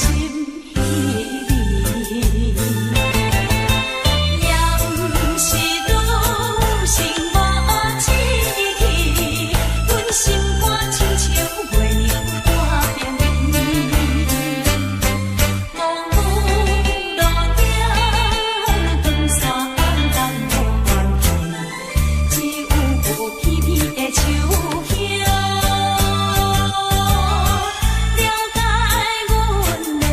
心彼暝。也毋是女性無志氣，阮心肝親像月娘半邊圓。茫無路頂，長線暗淡無關係，只有片片的樹影。了解阮的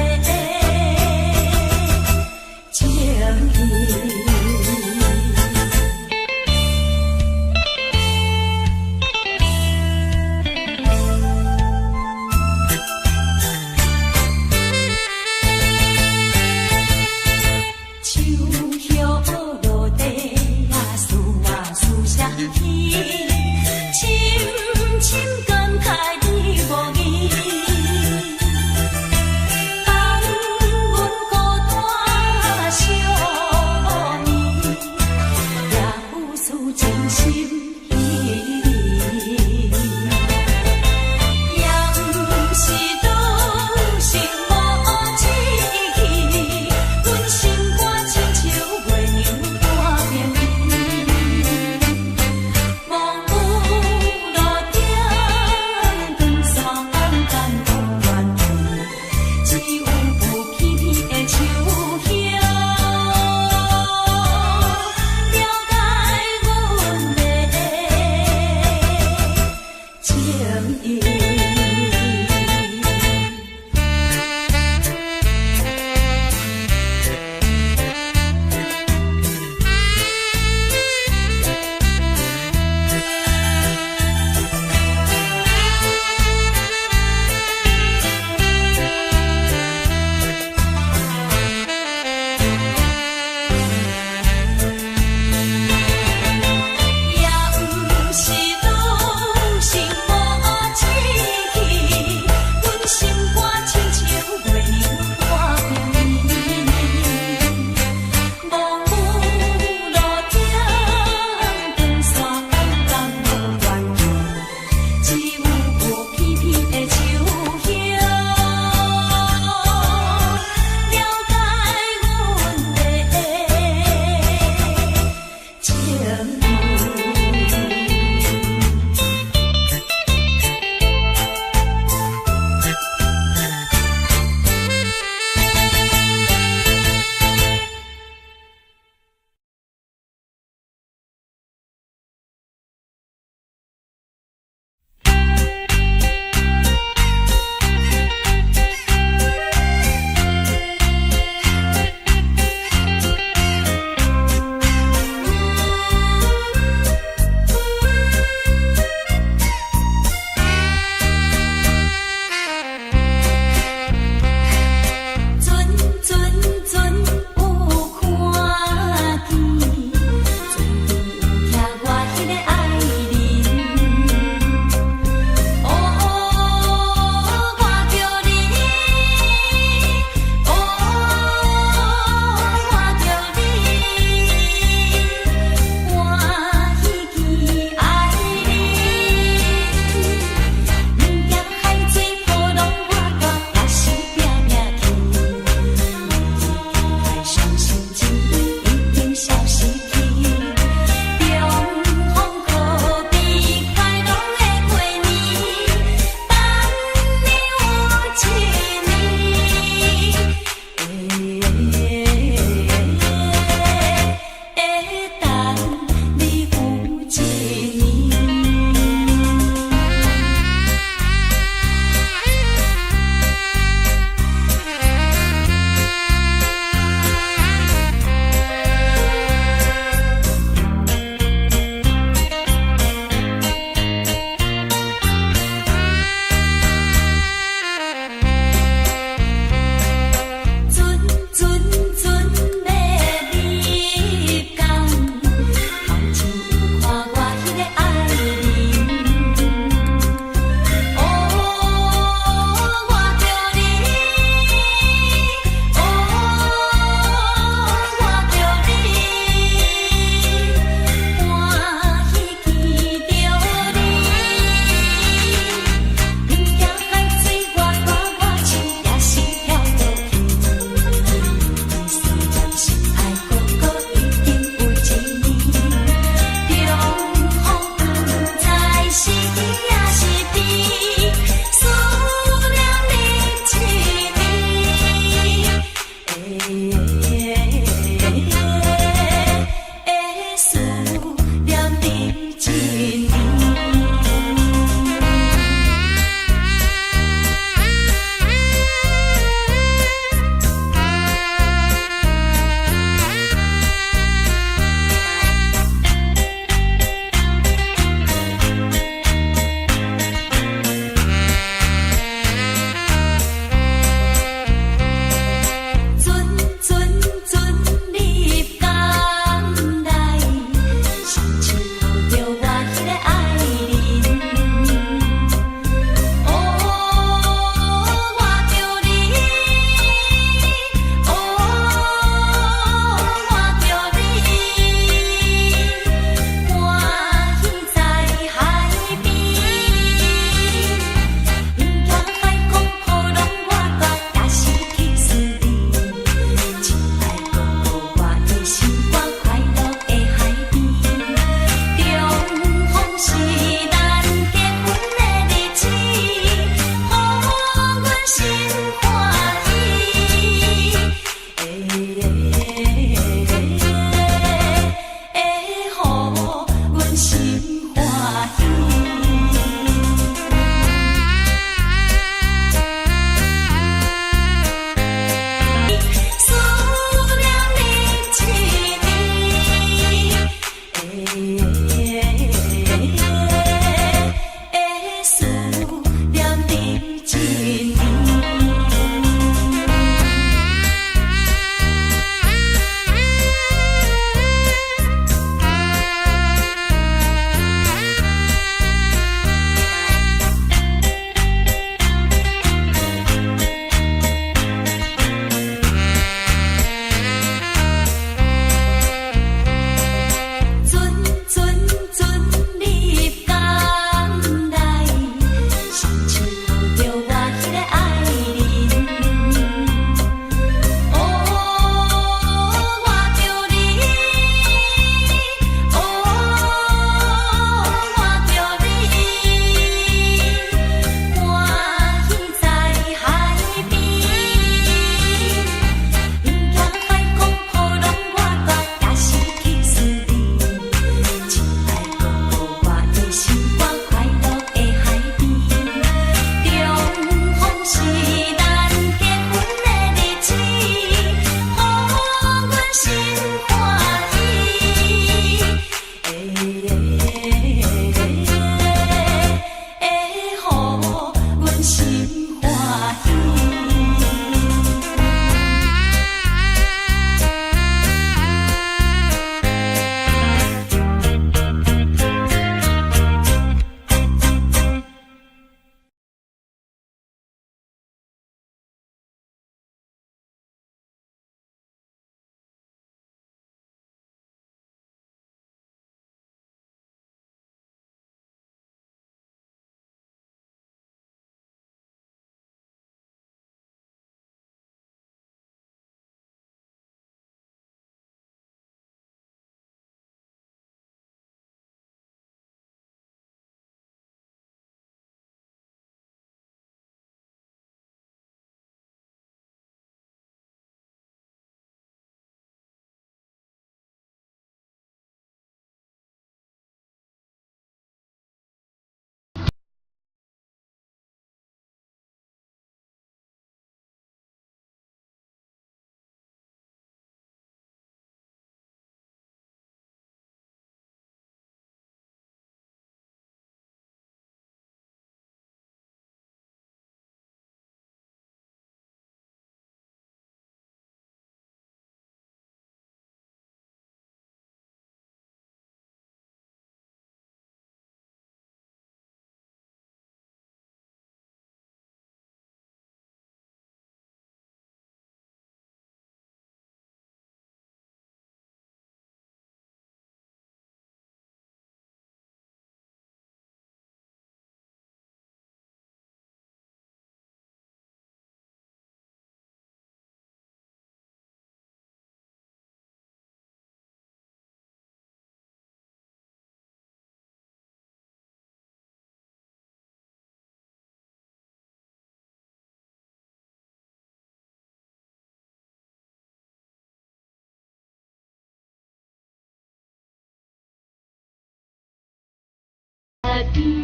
甜。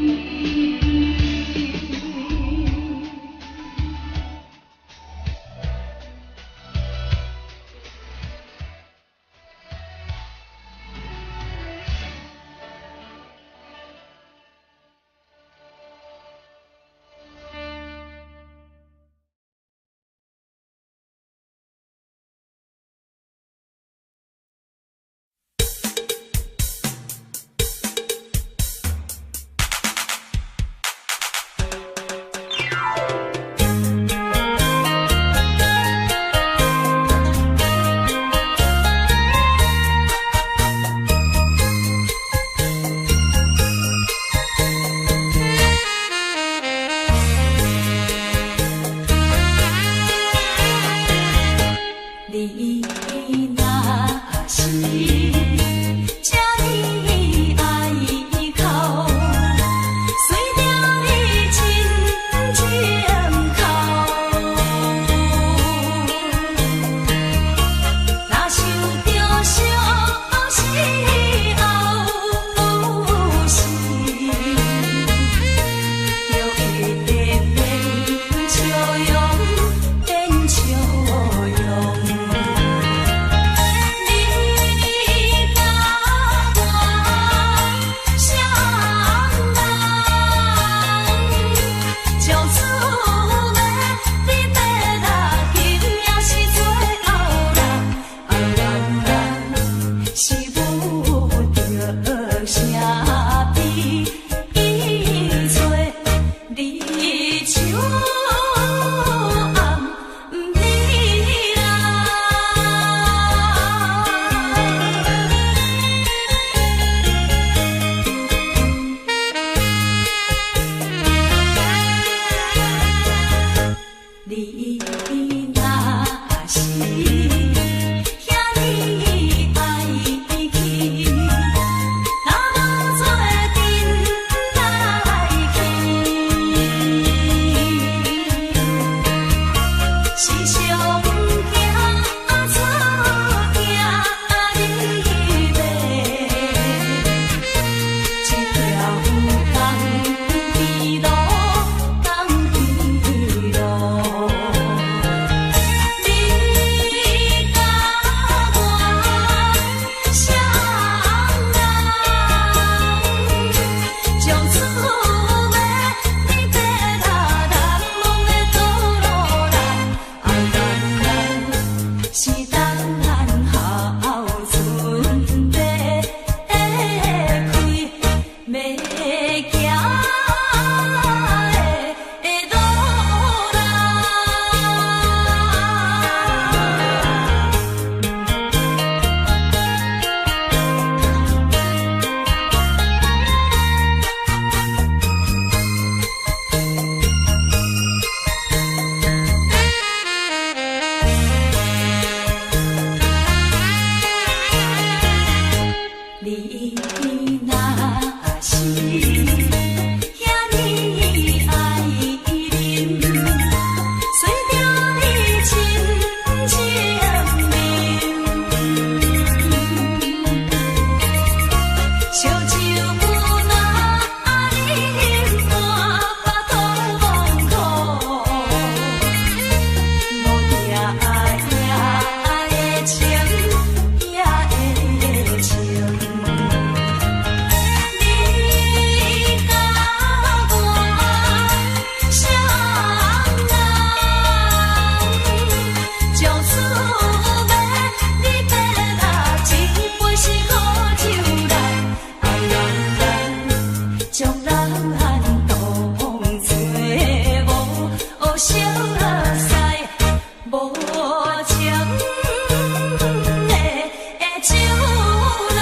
你若是這呢愛哭，隨著你親情哭。若想著相思後有時，就會變笑容，變笑容。你佮我相人，从此欲离别啦，今也是最後啦，啊人人是無著啥悲催，你手暗你啦。你若是遐呢愛去，若無做陣來去，是上驚出驚你欲這條仝邊路，仝邊路。你佮我相人，從此欲離別啦，難忘的道路啦，啊人人是等後春欲開，欲行的路啦。你若是遐呢愛啉，隨著你親情面，燒酒若啉半腹肚罔苦，無定也會清，也會清。你佮我相人，從此欲離別啦，這杯是苦酒啦，啊人人將咱當作無相似，無情的酒啦。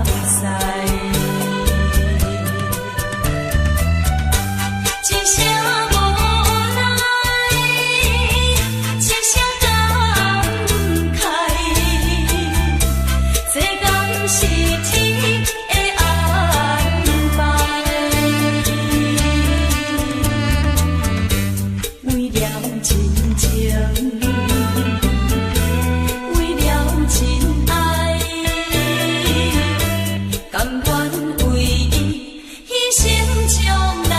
勢。一聲無奈，一聲感慨，這敢是天的安排？為了親情，為了真愛，甘願為伊犧牲將來。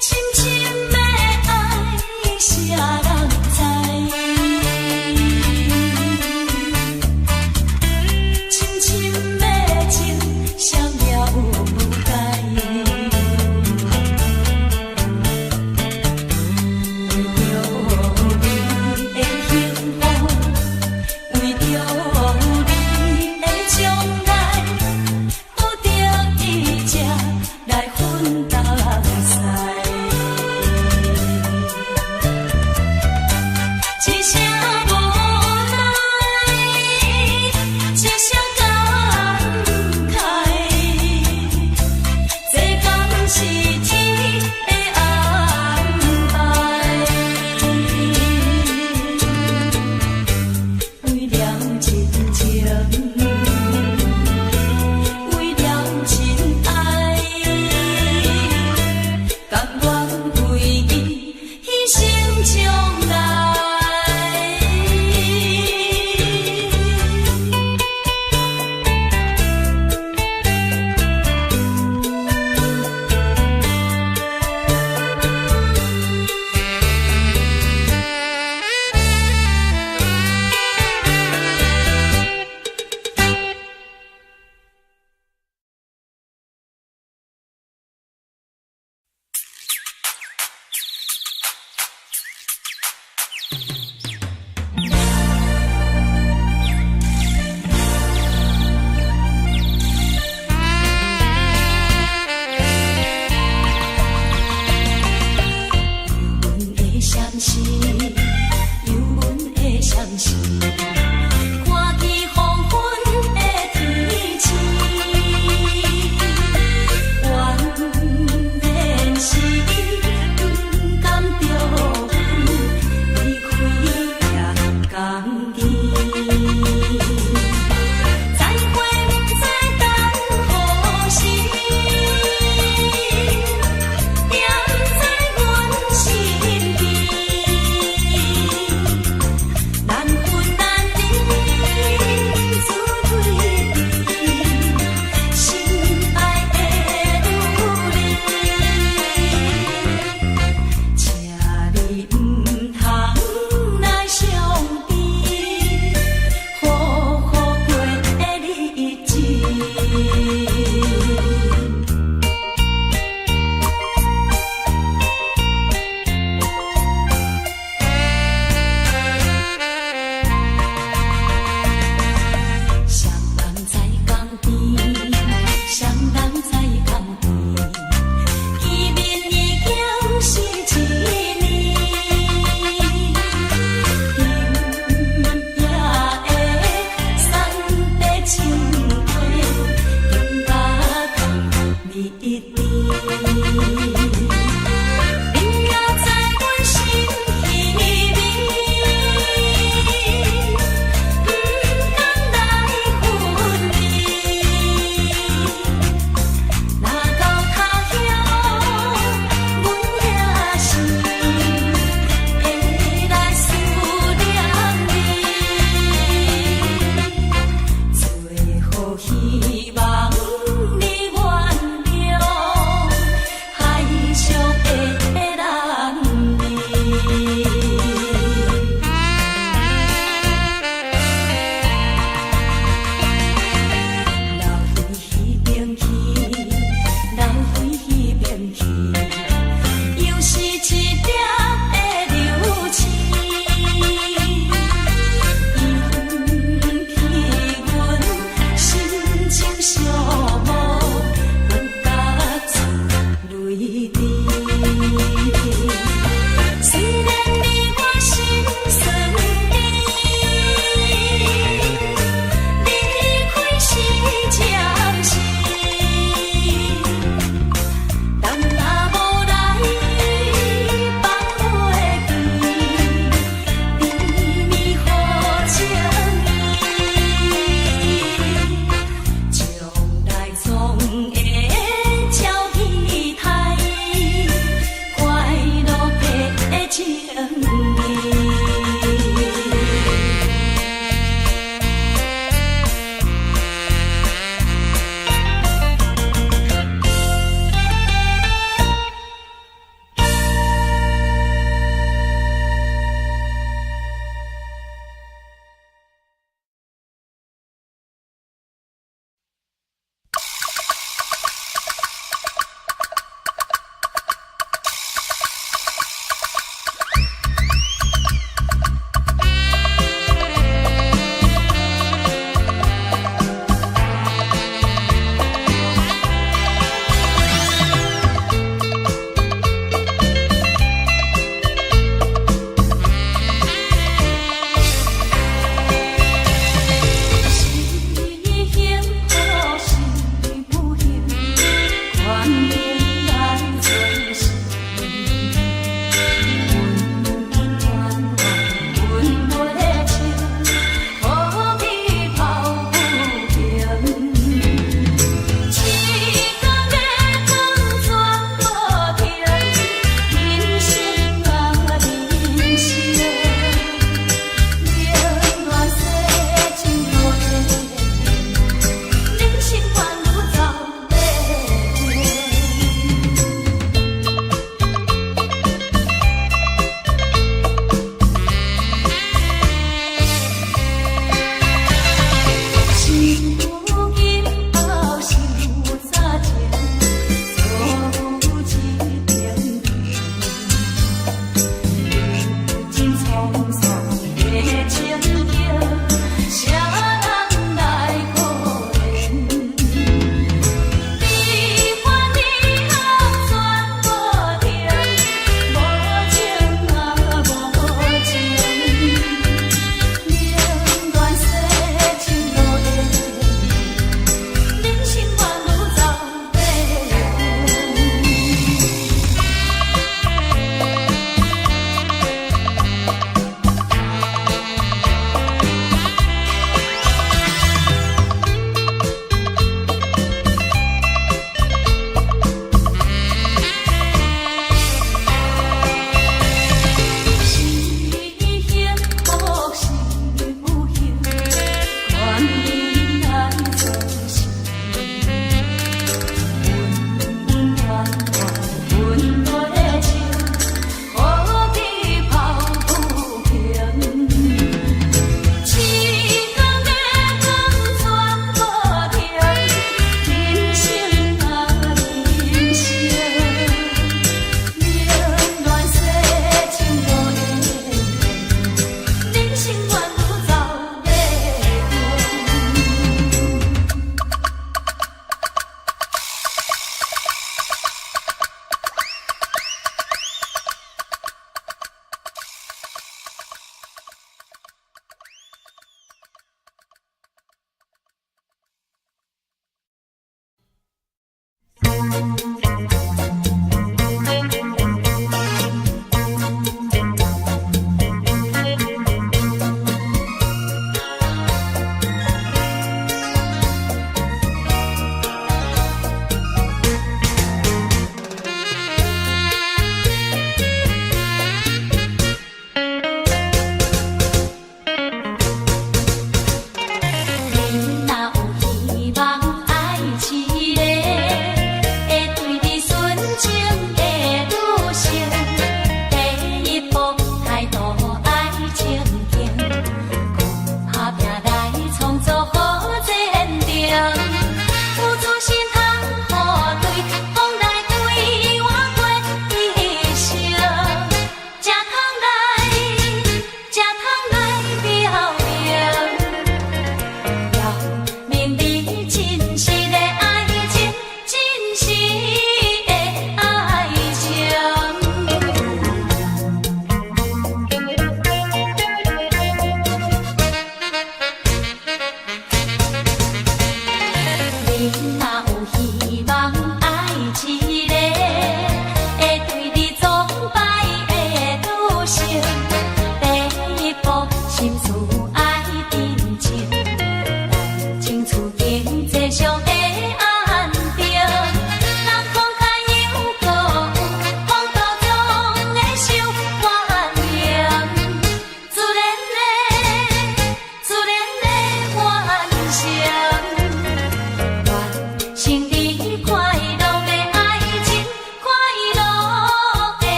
深深的愛，誰人知？深深的情，誰了解？為著你的幸福，為著你的將來，不得已才來分東西。一聲無奈，一聲感慨，這敢是天的安排？為了親情，為了真愛，甘願為伊犧牲將來。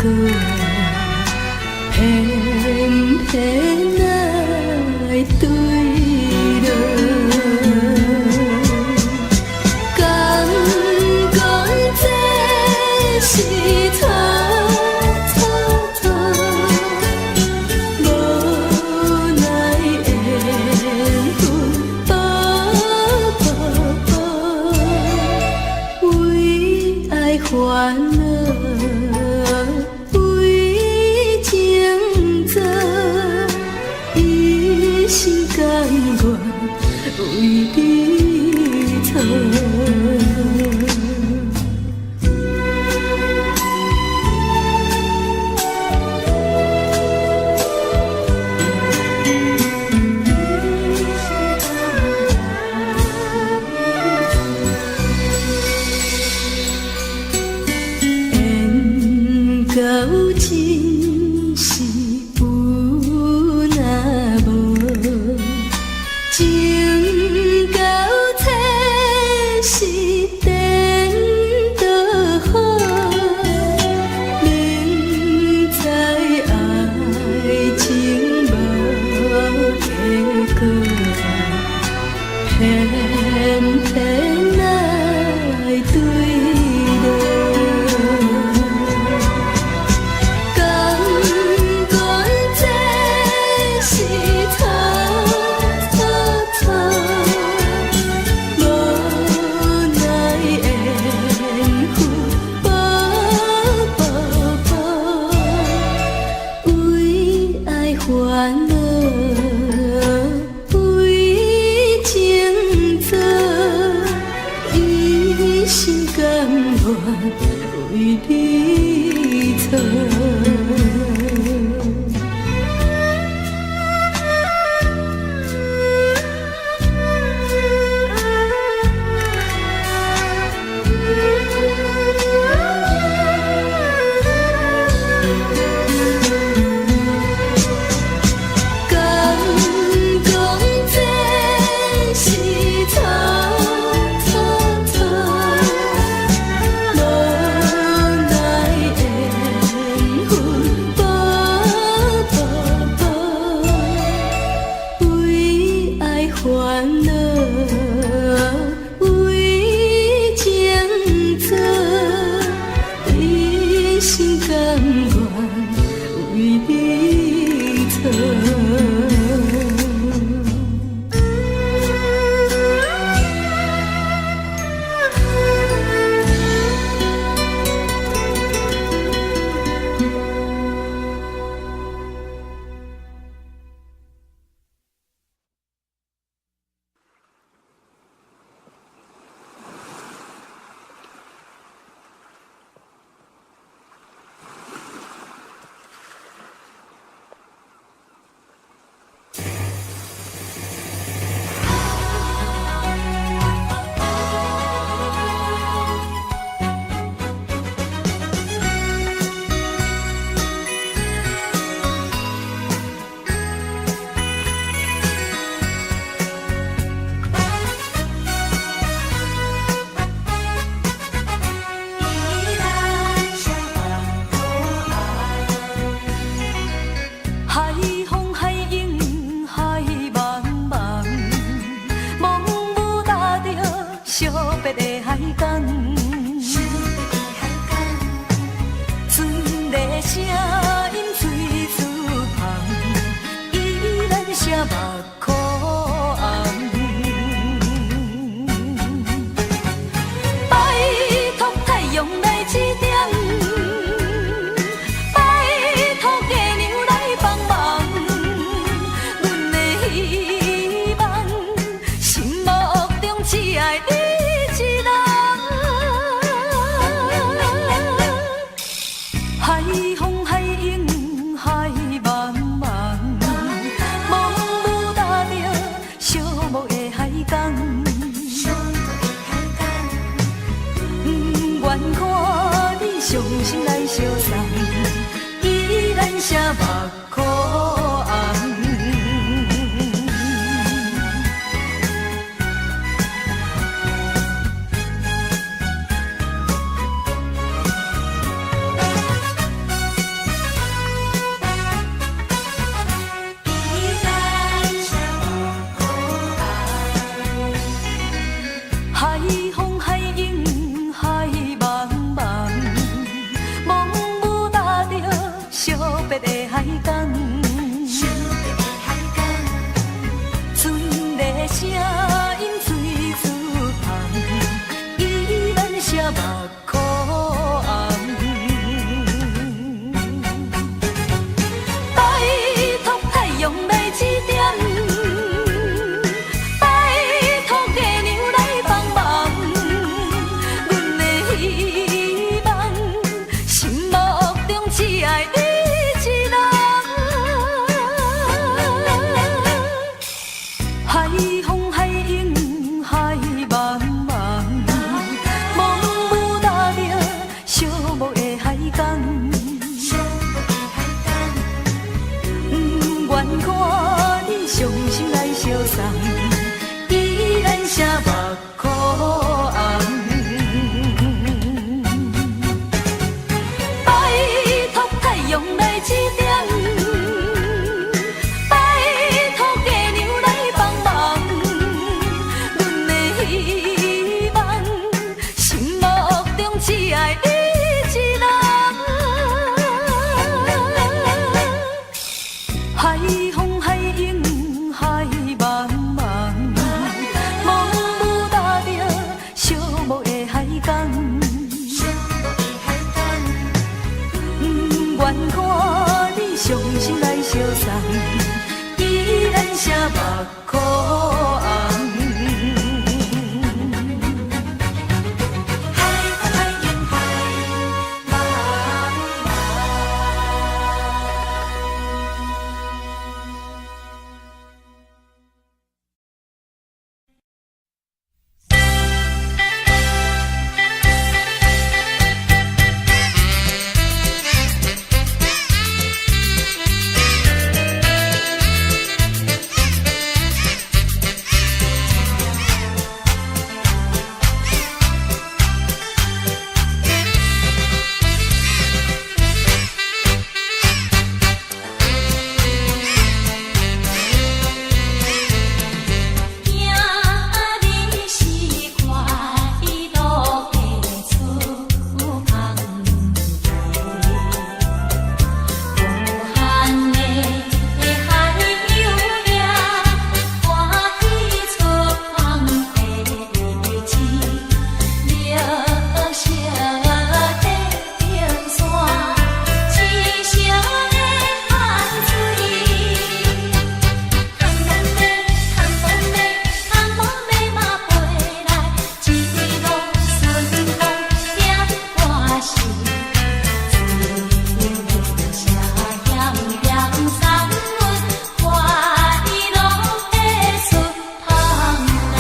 果，偏偏愛對落。敢講這是錯錯錯，無奈緣分薄薄薄，為愛煩惱，為情做，一心甘願為你錯。緣到盡時有若無，情到徹時顛倒好，明知愛情無結果，偏偏愛對落。敢講這是錯錯錯，無奈緣分薄薄薄，為愛煩惱，為情做，一心甘願為你錯。敢講這是錯錯錯，無奈緣分薄薄薄，為愛煩惱，為情做，一心甘願為你錯。海風海湧海茫茫，茫無踏著惜別的海港，船的聲音隨處芳，依然寫目眶紅。拜託太陽來指點，拜託月娘來幫忙，阮的希望，心目中只愛你一人。海風海湧海茫茫，茫無踏著寂寞的海港，不願看你傷心來相送，依然寫目眶紅。送，依然寫目箍紅。拜託太陽來指點，拜託月娘來幫忙，阮的希望，心目中只愛你一人。海風海湧海茫茫，茫無踏著寂寞的海港。不願看你傷心來相送，依然寫目箍紅。海風海湧海茫茫。今日是快樂的出航日，無限的海洋也歡喜出航的日子，綠色的冰山，青色的海水。空蒙的，空蒙的，空蒙的馬飛來，一路順風點歌聲，水聲鹹鹹送阮快樂的出航啦。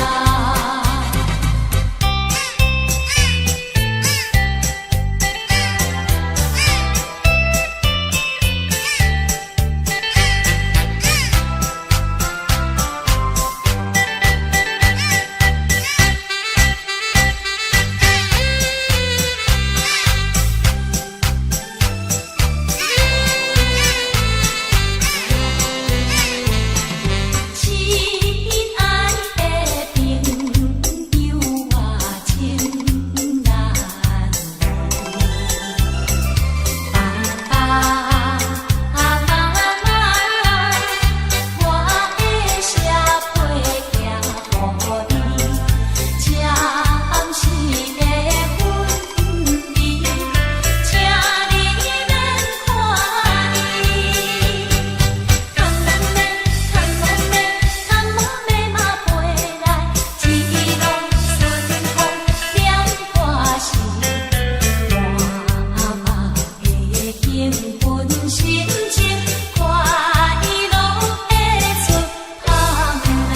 親愛的朋友，我情難離。爸爸媽媽，我的寫批寄予你，暫時的分離，請你免看伊。空蒙的，空蒙的，空蒙的馬飛來，一路順風點歌聲，滿目的興奮心情，快樂的出航啦。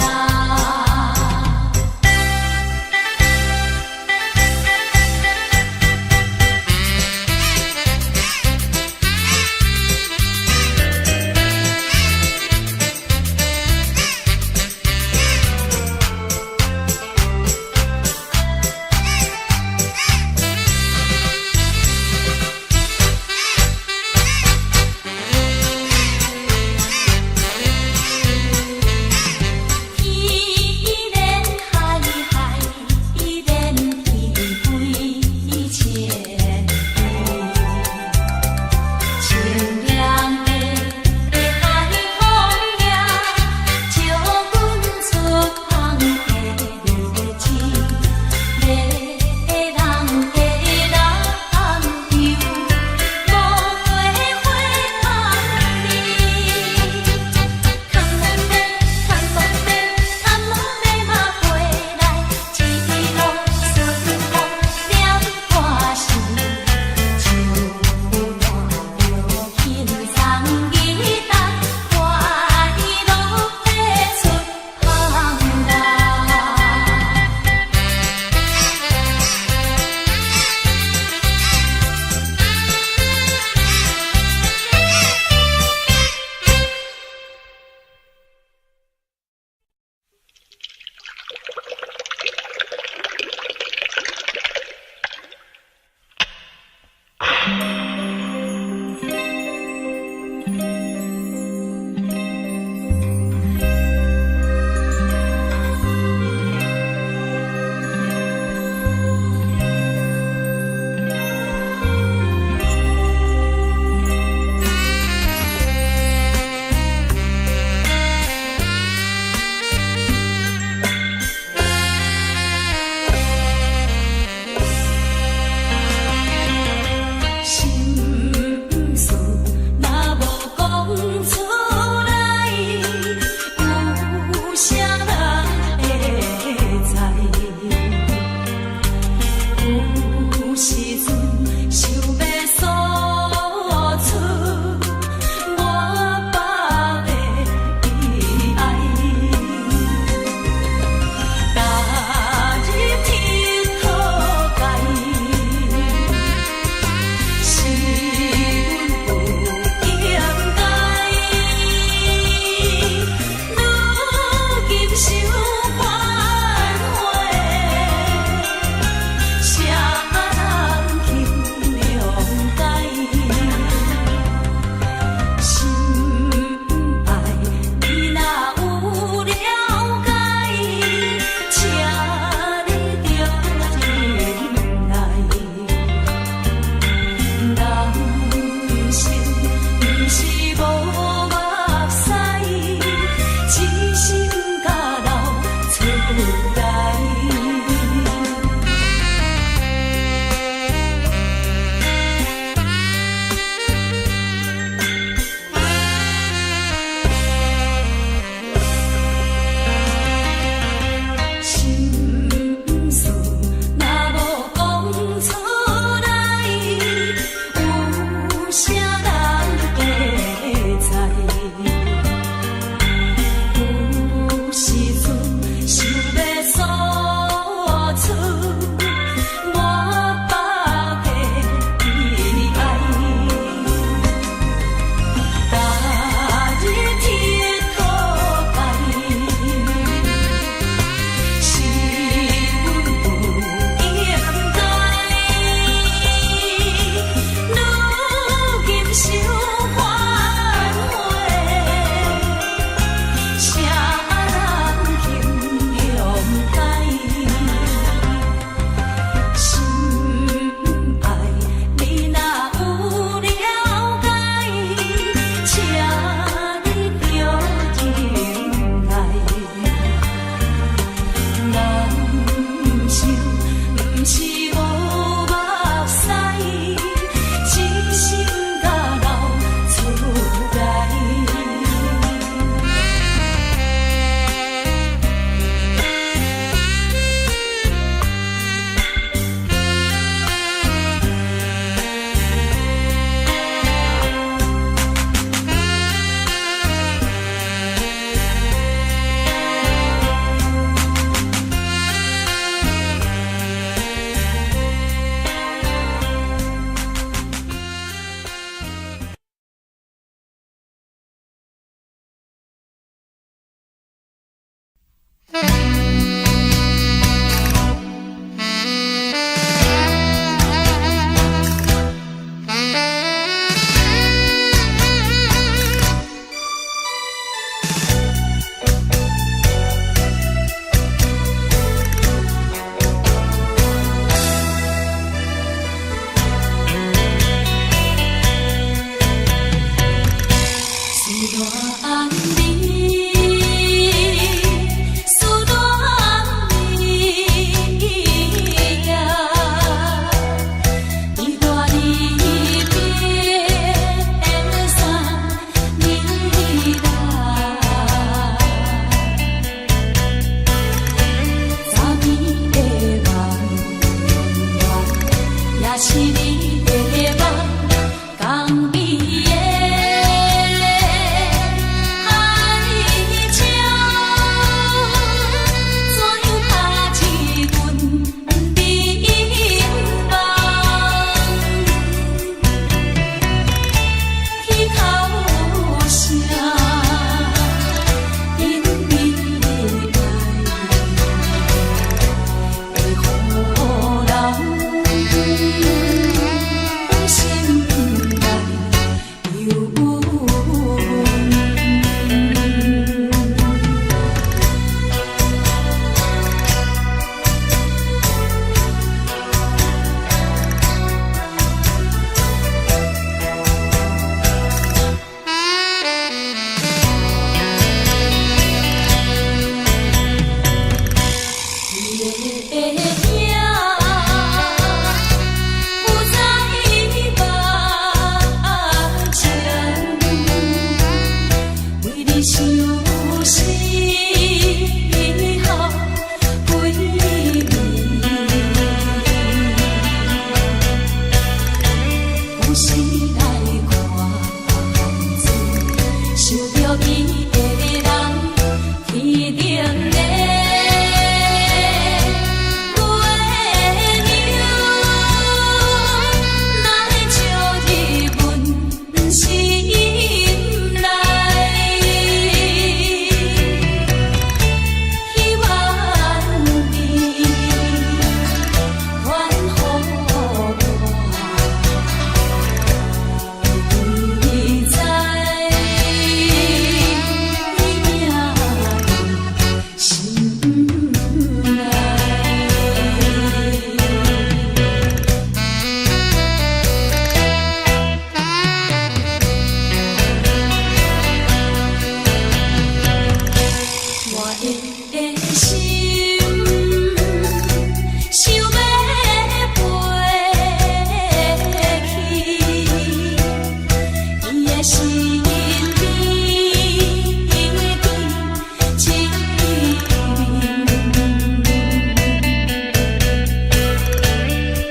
身邊一面。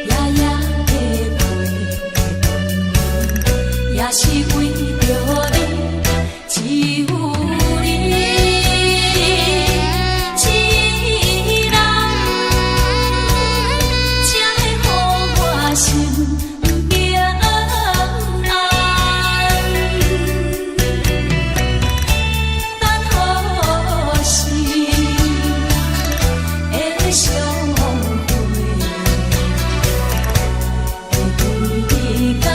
夜夜的陪伴，也是為著你，只有你一人，才會予我心平安。等何時會相會？會記甲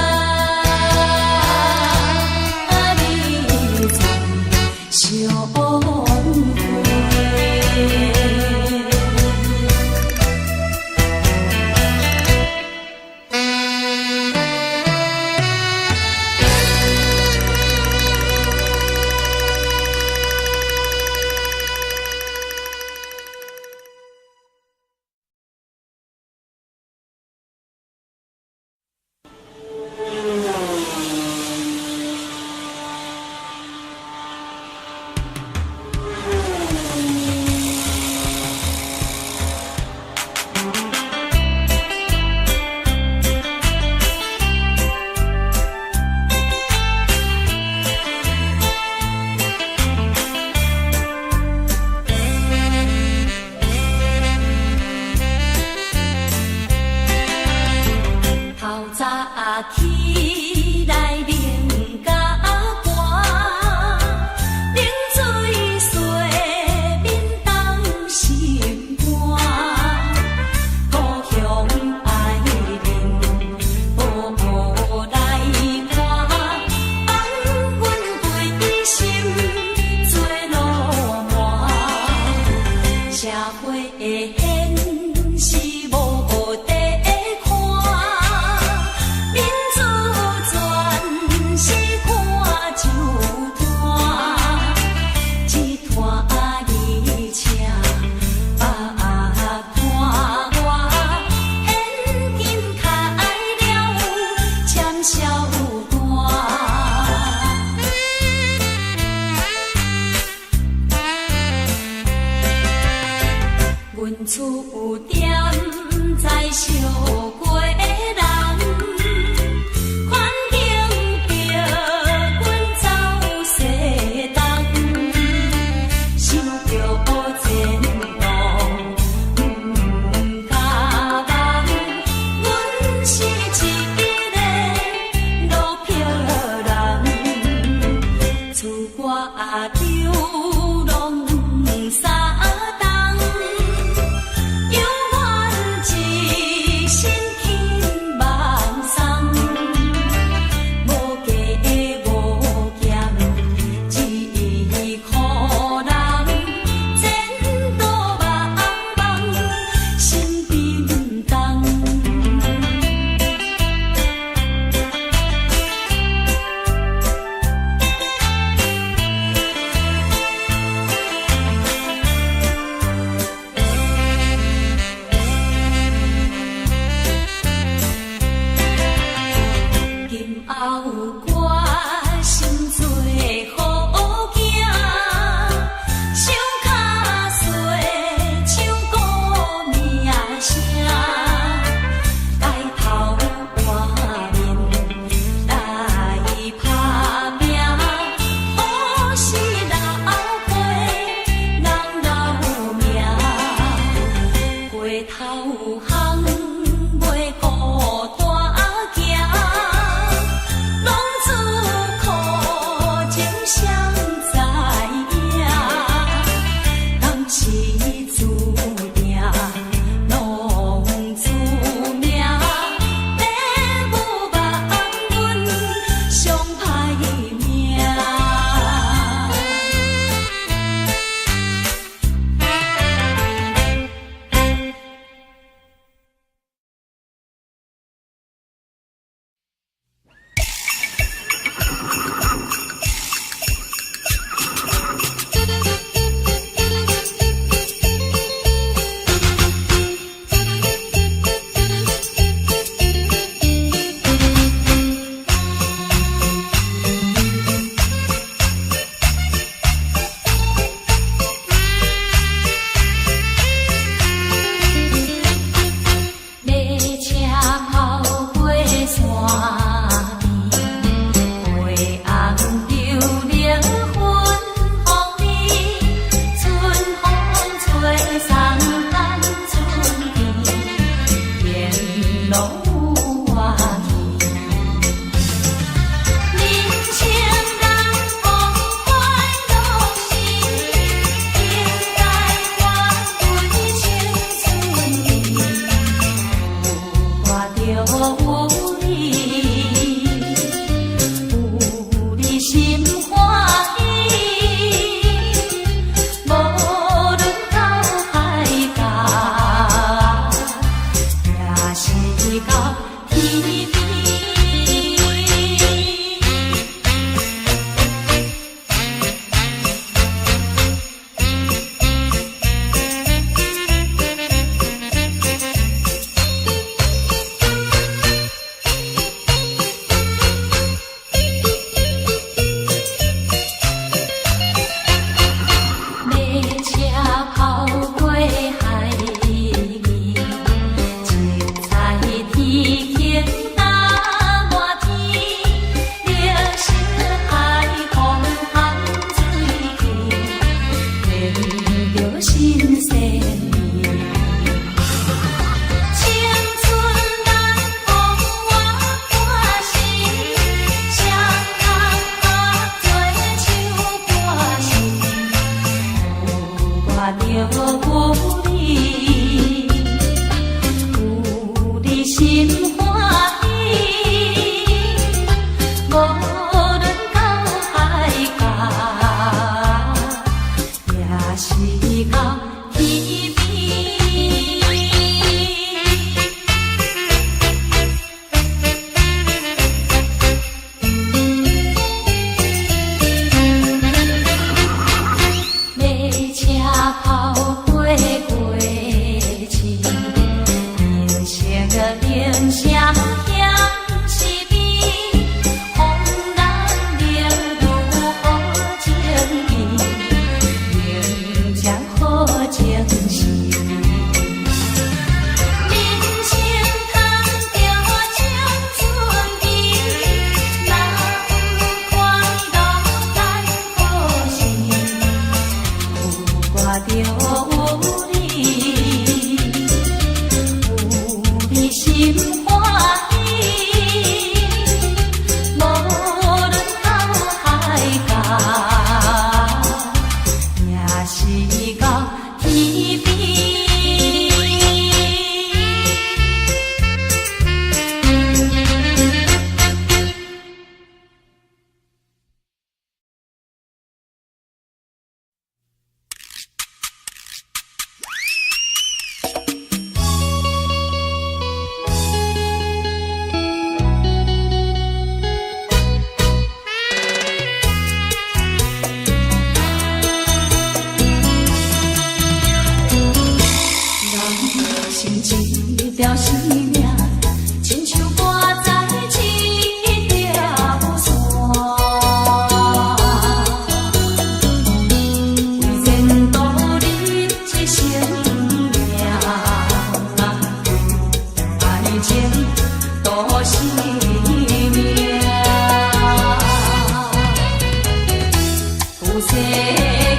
世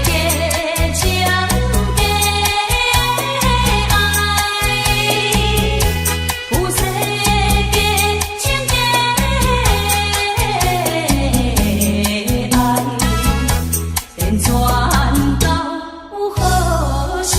間情假愛，有世間情假愛，輾轉到何時？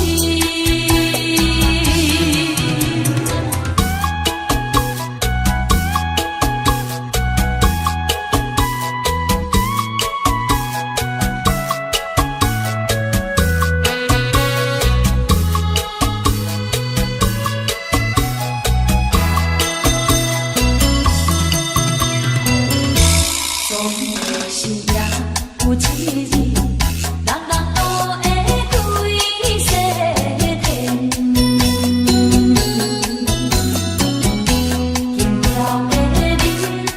總是也有一日，人人都會歸西天。金條的面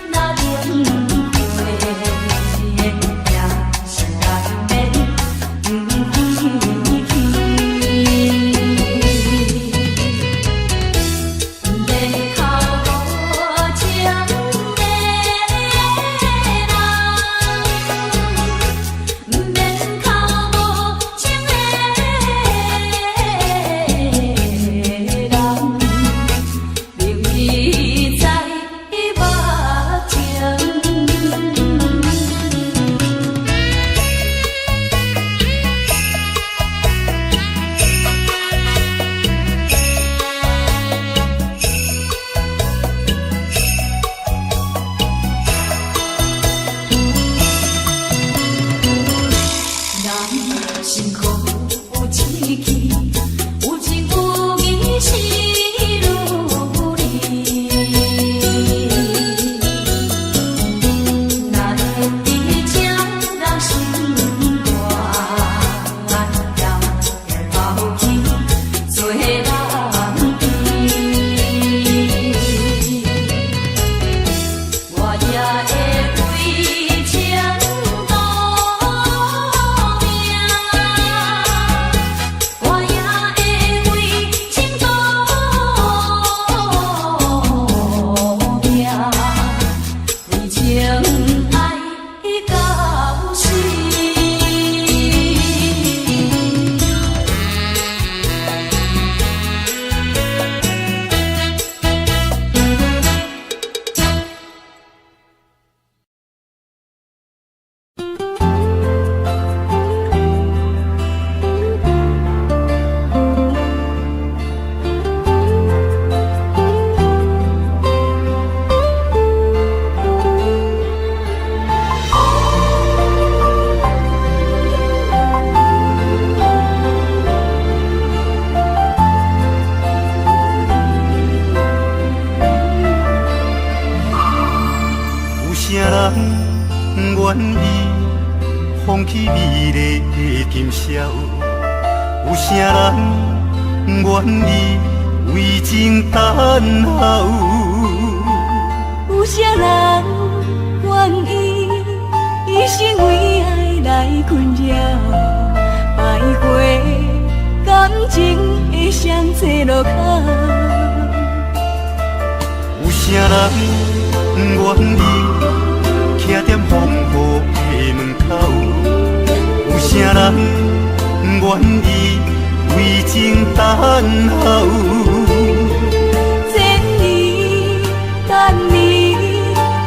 若輪迴，也是難免不回去。毋免哭無情的人，毋免哭無情的人，明日在目前。人生苦有志氣，有情有義是如理。若會知這人心肝，也會拋棄做人甜。我也會為情賭命，我也會為情賭命，為情愛到死。有啥人願意放棄美麗的今宵？有啥人願意為情等候？有啥人願意一生為愛來困擾？徘徊感情的雙岔路口。有啥人願意徛踮風雨的門口？有啥人願意為情等候？千里萬里，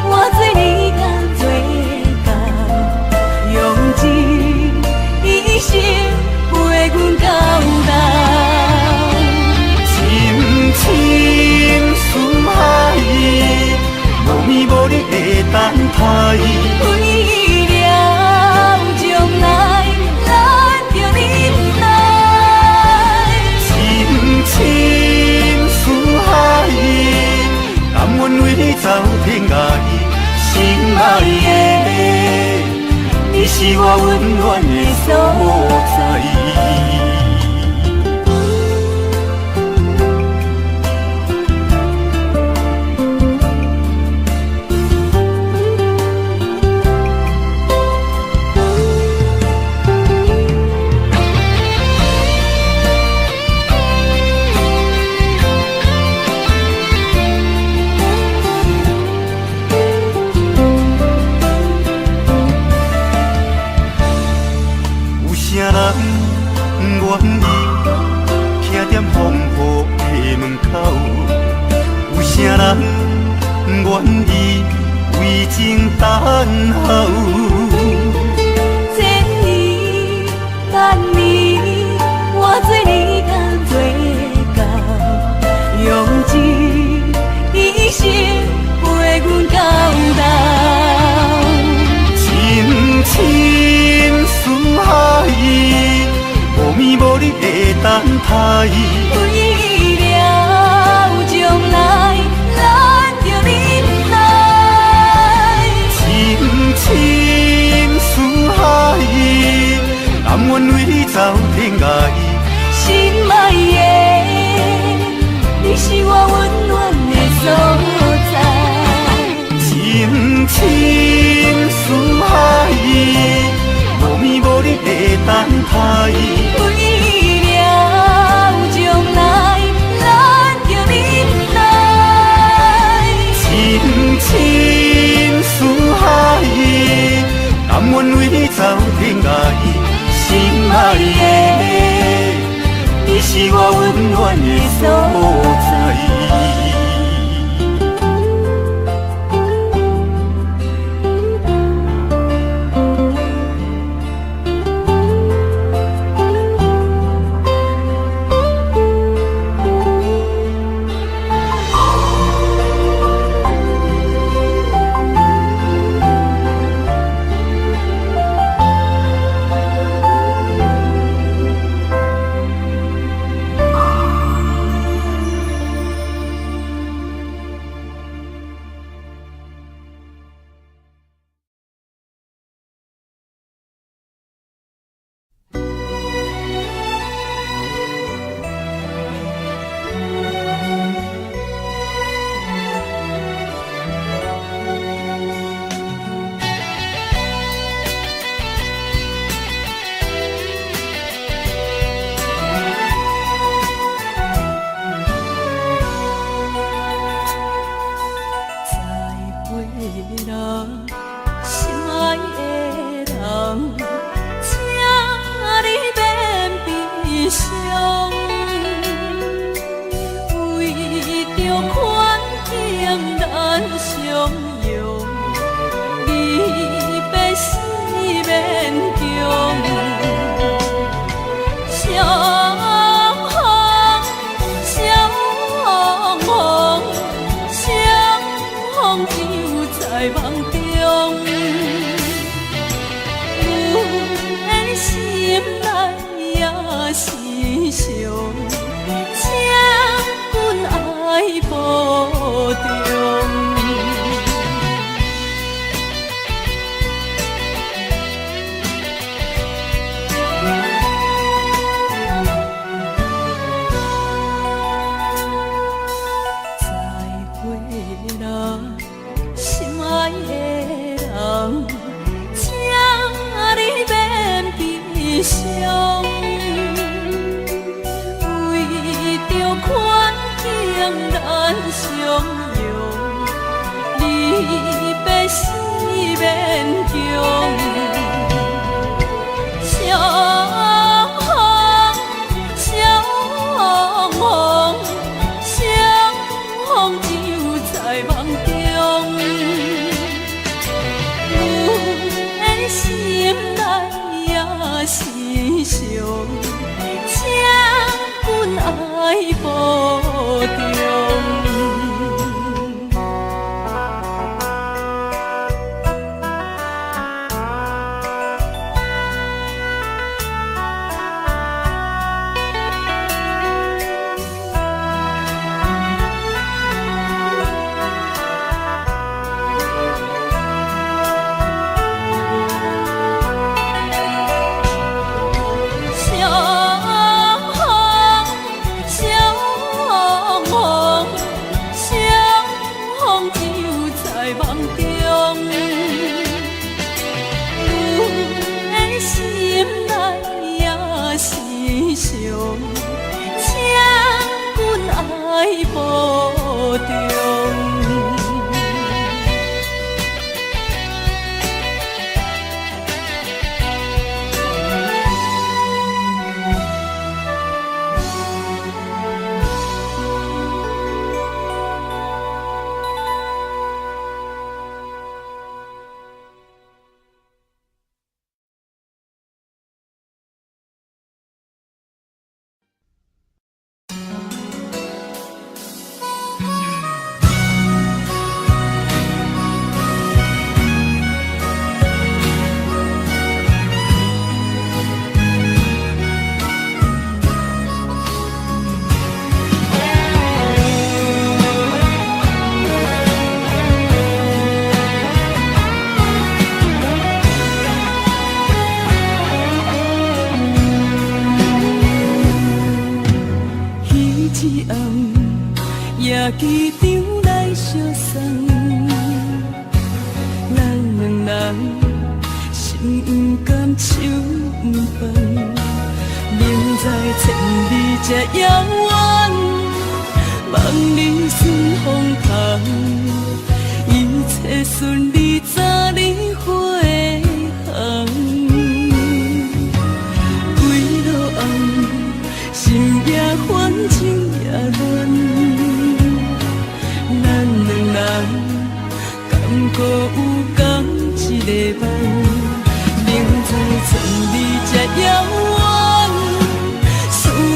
我做你甲做到，用尽一生陪阮到老。深深思海，無眠無日的等待。為了將來，咱著忍耐。深深思海，甘願為你走天涯。心愛的，你是我溫暖的所在。愿意為情等候。千年萬年，我做你共做到，用這一生陪阮到老。深深思海，無眠無日的等待。為了將來，咱著忍耐。深深思海，甘願為你走天涯。心愛的，你是我溫暖的所在。深深思海，無眠無日的等待。為了將來，咱著忍耐。深深思海，甘願為你走天涯。心愛的，你是我溫暖的所在。再會啦，心愛的人，請你免悲傷。為著環境咱相擁，離別是勉強。相逢，相逢，相逢就在夢中。阮的心內也是傷，請阮愛保重。再會啦，心愛的人，請你免悲傷。為著環境咱相擁，離別是勉強。相逢，相逢，相逢就在夢中。阮的心內也是傷，請阮愛保重。相逢，相逢，機場來相送。咱兩人心毋甘手毋放，明知千里這遙遠，望你順風帆，一切順利早日飛航。幾落暗，深夜環境也亂，咱兩人敢閣有仝一个夢？明知千里這遙遠，思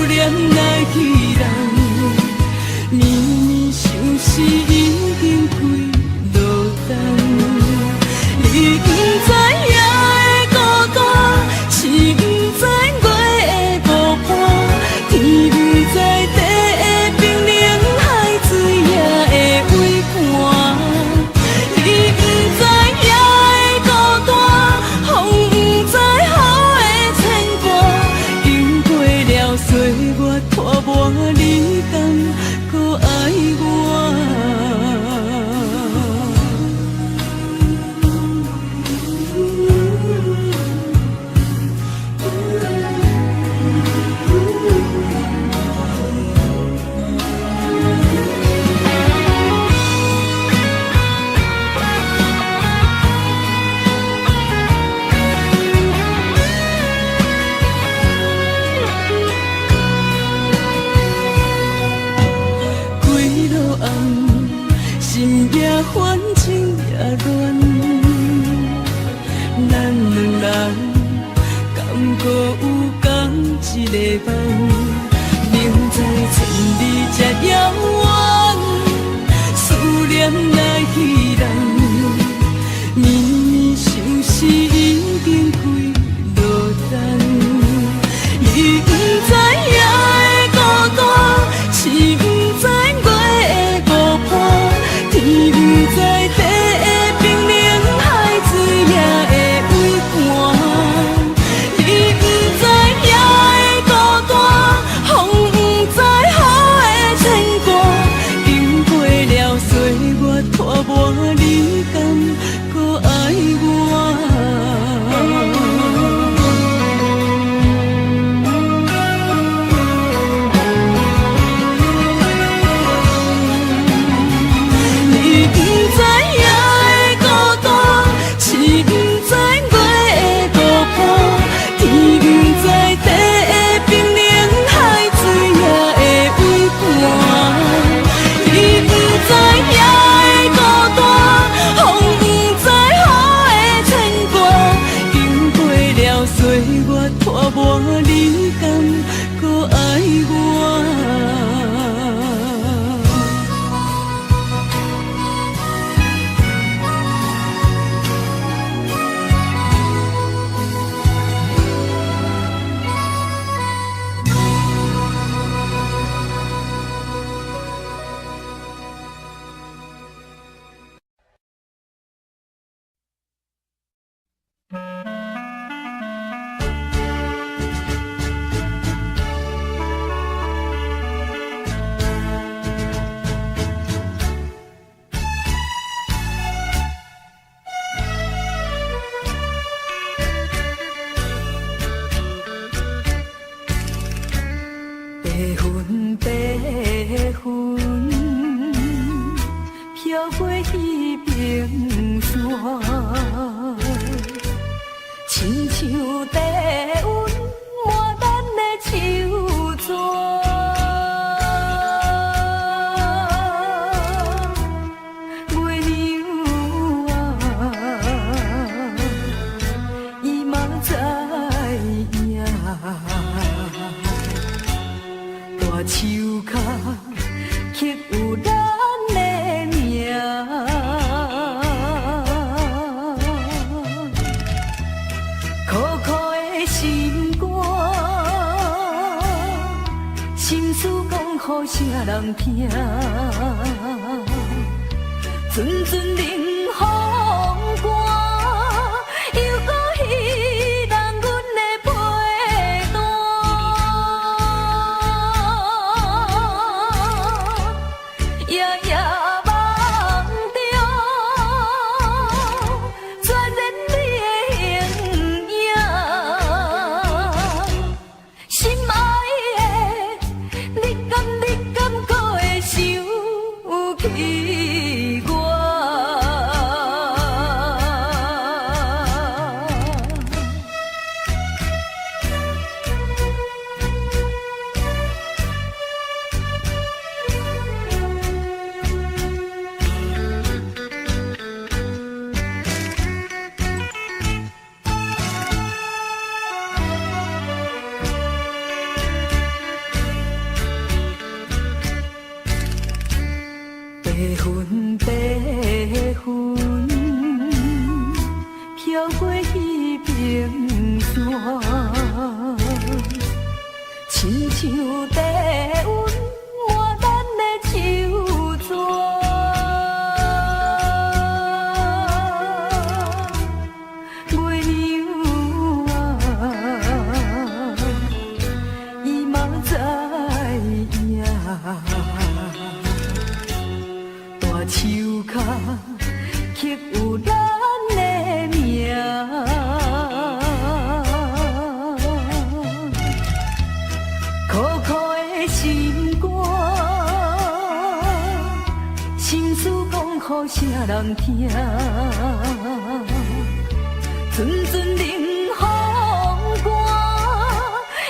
念來去人，绵绵相思已經幾落冬。你毋知夜的孤單，星毋知月的無伴，天毋知地的冰冷，海水也會畏寒。你毋知夜的孤單，風毋知雨的牽掛，經過了歲月拖磨，你敢閣愛我？幾落暗，深夜環境也亂，咱兩人敢閣有仝一个夢？明知千里這遙遠，思念來去人，绵绵相思已經幾落冬。你毋知夜的孤單，星毋知月的無伴，天毋知地的冰冷，海水也會畏寒。你毋知夜的孤單，風毋知雨的牽掛，經過了歲月拖磨，你敢閣愛我？你毋知夜的孤單，星毋知月的無伴，天毋知地的冰冷，海水也會畏寒。你毋知夜的孤單，風毋知雨的牽掛，經過了歲月拖磨，你敢閣愛我？白云白云，飘过彼边山，亲像地温满咱的手纸。月娘啊，伊嘛知影。大树跤刻有咱的名，苦苦的心肝，心事講予啥人聽？陣陣冷風寒，又閣彼人阮的被單。夜夜像低溫抹咱的手紙。月娘啊，伊嘛知影，大樹跤刻有咱的名。苦苦的心肝，心事講予啥人聽？陣陣冷風寒，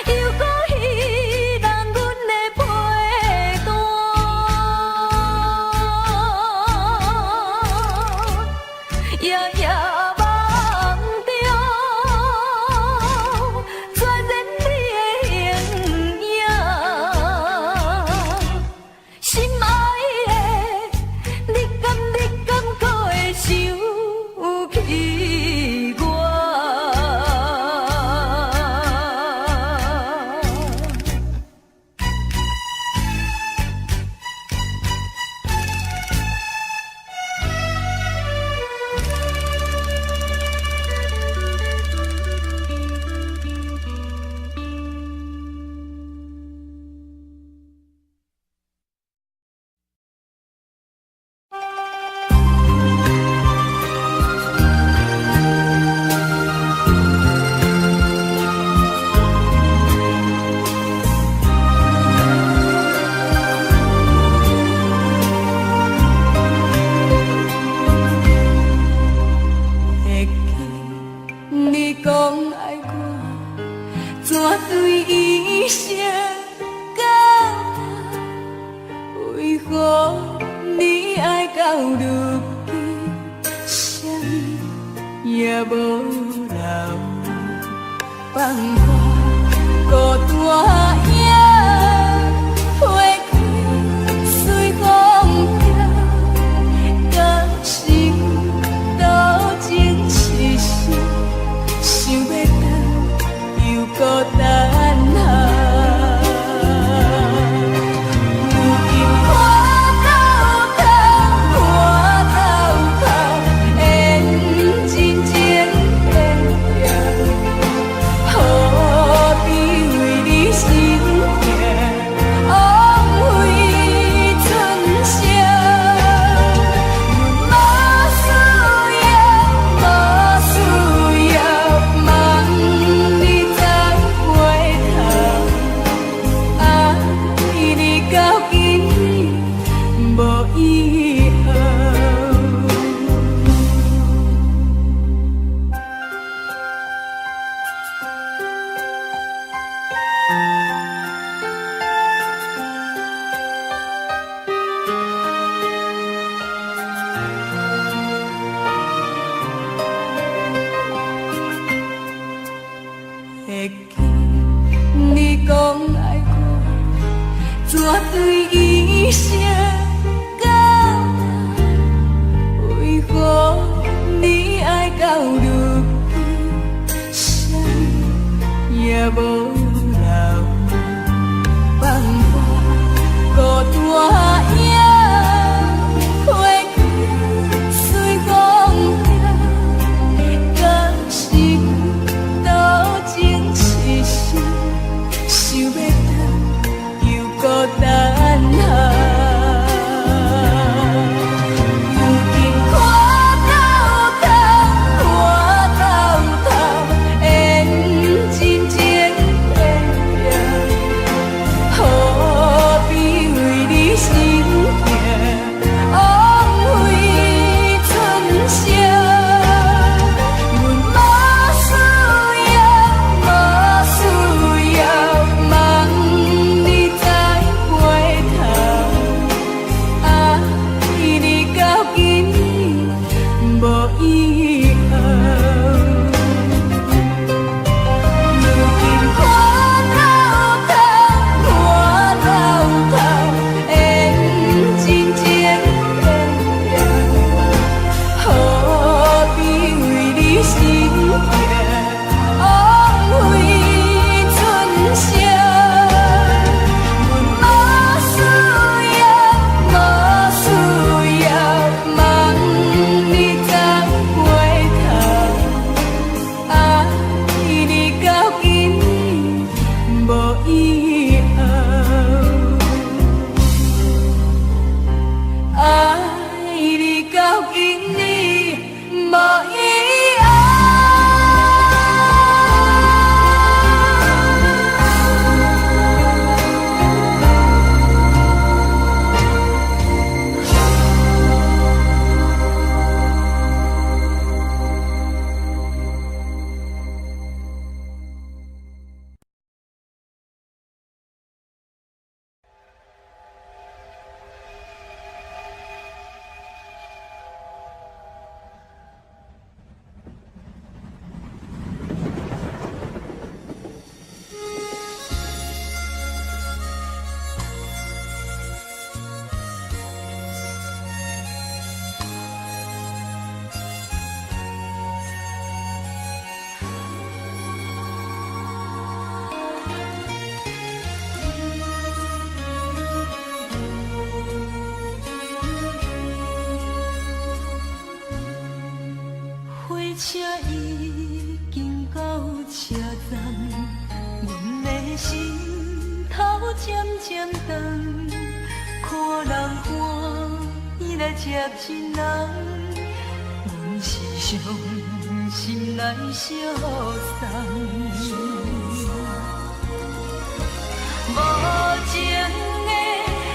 又閣彼人阮的被單。夜夜夢中，全然你的形影。心愛的，你敢閣會想起我？會記你講愛我，怎對一生到老？為何你愛到如今，啥物也無留？放我孤單影，花開隨風飄，敢是多情痴心，想欲轉又閣等候。如今看到頭，看到頭，緣真情變調，何必為你心痛，枉費春宵。阮無需要，無需要望你再回頭，愛你到今日無以後。會記你講愛我，怎對一生到老？為何你愛到如今，啥物也無留？放我孤單影，花開隨風飄，敢是多情痴心，想欲轉又閣等候。如今看到頭，看到頭，緣真情變調，站，阮的心頭漸漸長，看人歡喜來接親人，阮是傷心來相送。無情的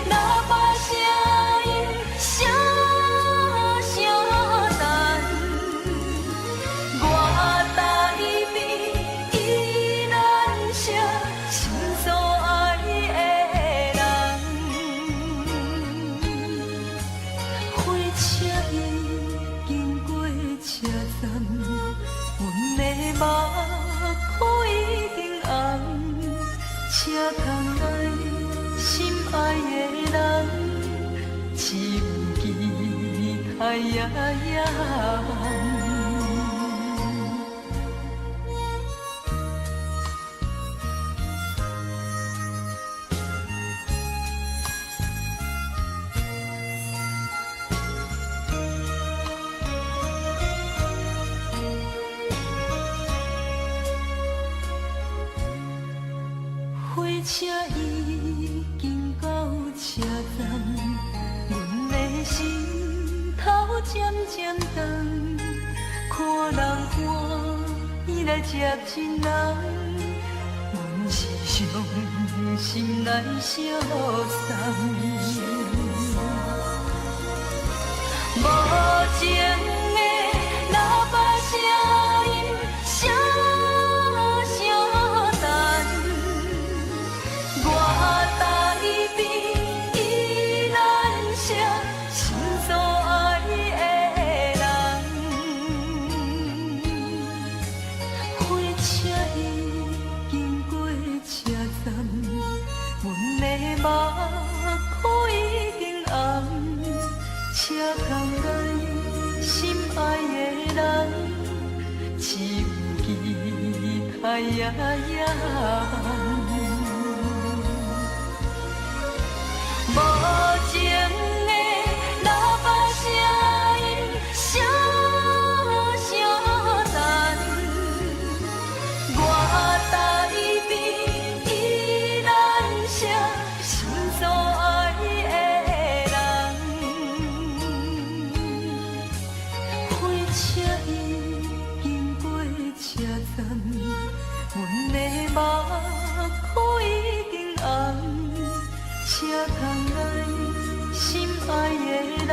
喇叭聲音，聲聲等。我台邊依難捨，心所愛的人。火車已經過車站，阮的目眶已經紅。車窗內心愛的人，只有期待夜夜梦。火車已經到車站，阮的心頭漸漸長，看人歡喜來接親人，阮是傷心來相送。無情的喇叭聲音，聲聲等。我台邊依難捨，心所愛的人。火車已經過車站，阮的目眶已經紅。車窗內心愛的人，只有期待夜夜夢。無情的喇叭聲音，聲聲等。我台邊依難捨，心所愛的人。火車已經過車站，阮的目眶已經紅。車窗內心愛的人，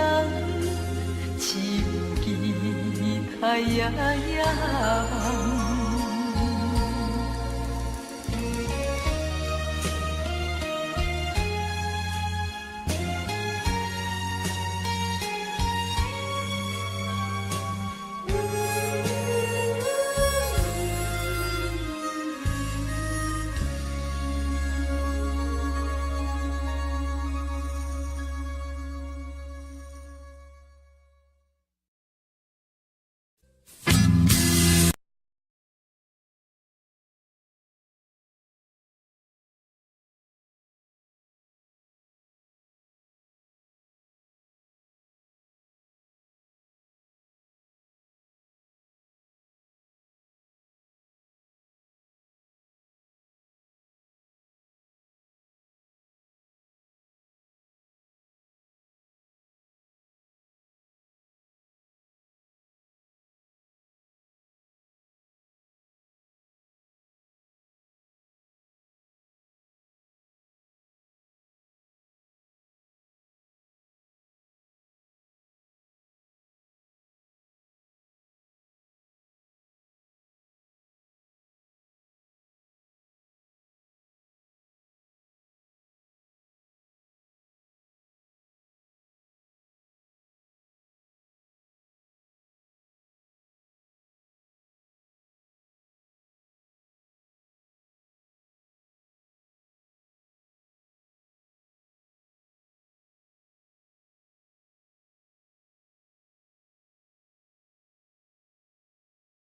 只有期待夜夜夢。